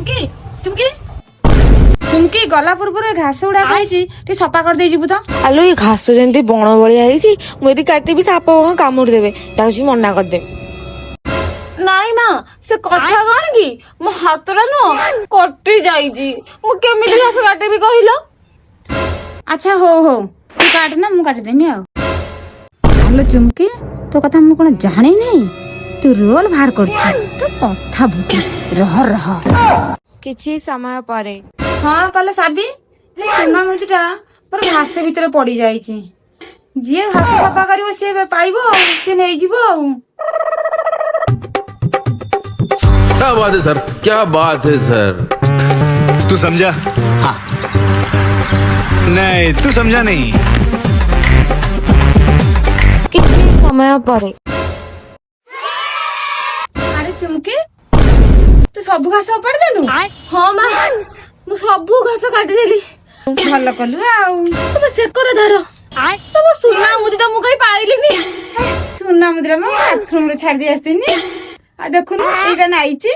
ଚୁମକି, ଚୁମକି, ଚୁମକି, ଗଲା ପୂର୍ବରୁ ଏ ଘାସ ଗୁଡା ଖାଇଛି, ଟିକେ ସଫା କରିଦେଇ ଯିବୁ ତ। ଆଲୋ, ଏ ଘାସ ଯେମିତି ବଣ ଭଳିଆ ହେଇଛି, ମୁଁ ଯଦି କାଟିବି ସାପ କଣ କାମୁଡି ଦେବେ। ଯାଉଛି, ମନା କରିଦେବି। ନାଇଁ ମା, ସେ କଥା କଣ କି, ମୋ ହାତଟା ନୁହଁ କଟି ଯାଇଛି। ମୁଁ କେମିତି ଘାସ କାଟିବି କହିଲ? ଆଚ୍ଛା, ହଉ ହଉ, ତୁ କାଟ ନା, ମୁଁ କାଟିଦେମି। ଆଉ ଆଲୋ ଚୁମକି, ତୋ କଥା ମୁଁ କଣ ଜାଣିନି? ତୁ ରୋଲ ବାହାର କରୁଛୁ, ତୁ କଥା ବୁଝୁଛି, ରହ ରହ। କିଛି ସମୟ ପରେ। ହଁ କଲେ ସାବି, ସେ ସୁନା ମୁଦିଟା ମୋର ଘାସ ଭିତରେ ପଡି ଯାଇଛି। ଯିଏ ଘାସ ସଫା କରିବ ସିଏ ପାଇବ ଆଉ, ସିଏ ନେଇଯିବ ଆଉ। क्या बात है सर, क्या बात है सर! तू समझा? हाँ, नहीं, तू समझा नहीं। କିଛି ସମୟ ପରେ। ଆରେ ଚୁମକି, ତୁ ସବୁ ଘାସ ଉପାଡ଼ି ଦେଲୁ? ହଁ ମା, ମୁଁ ସବୁ ଘାସ କାଟିଦେଲି। ଭଲ କଲୁ ଆଉ। ତମେ ସେ କଥା ଛାଡ, ତମ ସୁନା ମୁଦିଟା ମୁଁ କାଇଁ ପାଇଲିନି? ସୁନା ମୁଦିଟା ମୁଁ ବାଥରୁମ ରେ ଛାଡି ଦେଇ ଆସିନି। ଆଉ ଦେଖୁନୁ, ଏଇଟା ନାଇଛି।